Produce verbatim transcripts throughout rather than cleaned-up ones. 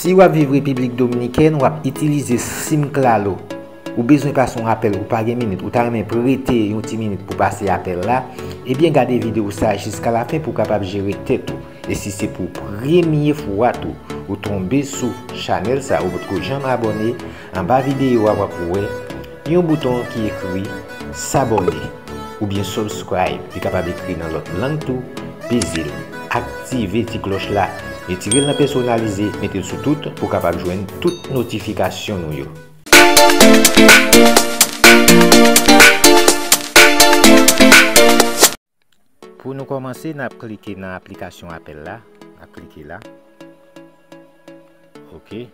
Si w ap viv Repiblik Dominikèn, w ap itilize sim Claro. Ou bezwen pase yon apèl, ou pa gen minit, ou ta renmen prete yon ti minit pou pase apèl la, ebyen gade videyo sa a jiska lafen pou w kapab jere tèt ou. E si se pou premye fwa tou ou tonbe sou chanèl sa a, ou potko janm abòne, anba videyo a w ap wè yon bouton ki ekri s'abonner oubyen subscribe, li kapab ekri nan lòt lang tou, peze l, aktive ti klòch la, retire l nan pèsonalize, mete l sou tout pou w kapab jwenn tout notifikasyon nou yo. Pou nou kòmanse, n ap klike nan aplikasyon apèl la. N ap klike la. Ok.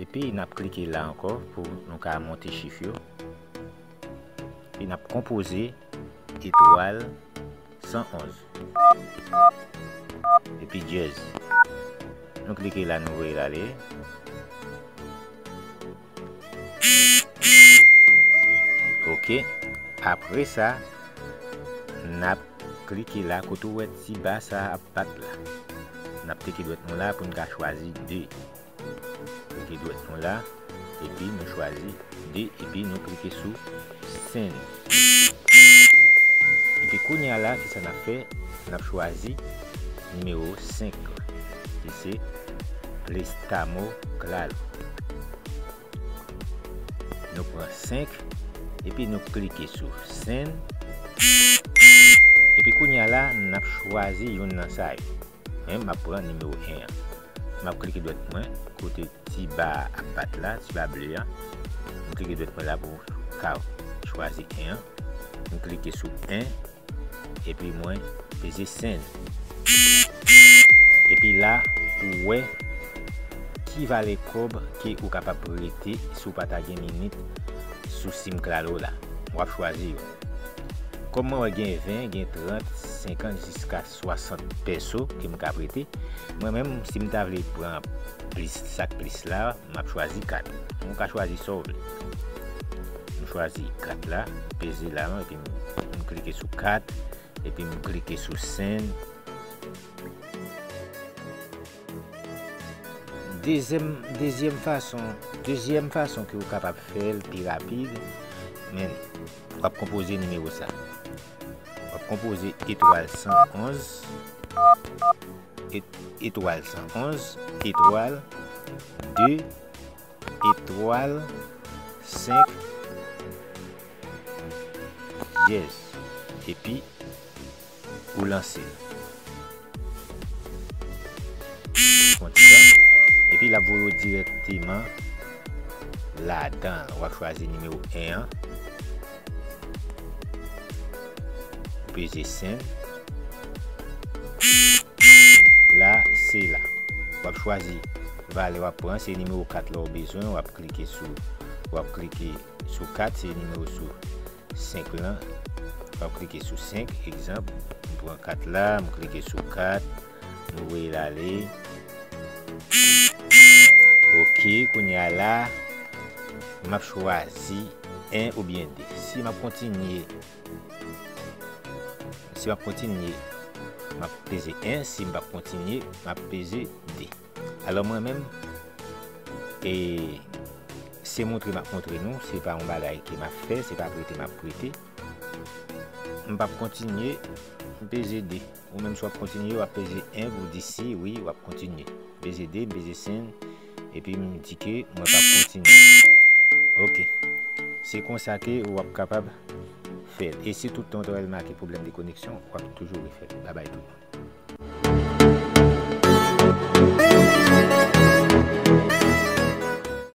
Epi n ap klike la ankò pou nou ka monte chif yo. Epi n ap konpoze etwal san onz. Epi dyèz. Nou klike la, nou voye l ale. Ok. Apre sa, n ap klike la kote w wè ti ba sa ap bat la. N ap teke dwèt nou la pou n ka chwazi de. Teke dwèt nou la, epi nou chwazi de, epi nou klike sou send. Epi kounye a la, kisa n ap fè? N ap chwazi nimewo senk, ki se Préstamo Claro. Nou pran senk, epi nou klike sou send. Epi kounye a la, n ap chwazi youn nan sa yo. Mwen, m ap pran nimewo en an. M ap klike dwèt mwen, kote ti ba a ap bat la, ti ba ble a. M klike dwèt mwen la pou ka chwazi en an. M klike sou en, epi mwen peze send. Epi la, ou wè ki valè kòb ke ou kapab prete si w pa ta gen minit sou sim Claro la. W ap chwazi yo. Kòm mwen wè gen ven, gen trant, senkant jiska swasant pèso ke m ka prete, mwen menm, si m ta vle pran plis, sa k plis la, m ap chwazi kat. Ou ka chwazi sa w vle. M chwazi kat la, m peze la, epi m, m klike sou kat, epi m klike sou send. Dezyèm, dezyèm fason, dezyèm fason ke w kapab fè l pi rapid, men w ap konpoze nimewo sa. W ap konpoze etwal san onz, et-, etwal san onz, etwal de, etwal senk, dyèz. Epi, ou lanse l. Kontan. Epi l ap voye w dirèkteman ladan l. W ap chwazi nimewo en an. Ou peze send. La, se la. W ap chwazi valè w ap pran. Se nimewo kat la w bezwen. W ap klike sou, w ap klike sou kat. Se nimewo sou senk lan. W ap klike sou senk, egzanp, m pran kat la, m klike sou kat, m voye l ale. Ok, kounye a la, m ap chwazi en oubyen de. Si m ap kontinye, si m ap kontinye, m ap peze en, si m p ap kontinye, m ap peze de. Alò mwen menm, e, se montre m ap montre nou, se pa yon bagay ke m ap fè, se pa prete m ap prete. M p ap kontinye, m peze de. Ou menm si w ap kontinye, w ap peze en pou w di si, wi, w ap kontinye. M peze de, m peze send, epi m di ke mwen p ap kontinye. Ok. Se konsa ke w ap kapab fè l. E si tout tan w ta wè l make pwoblèm de koneksyon, w ap toujou refè l. Babay tout moun.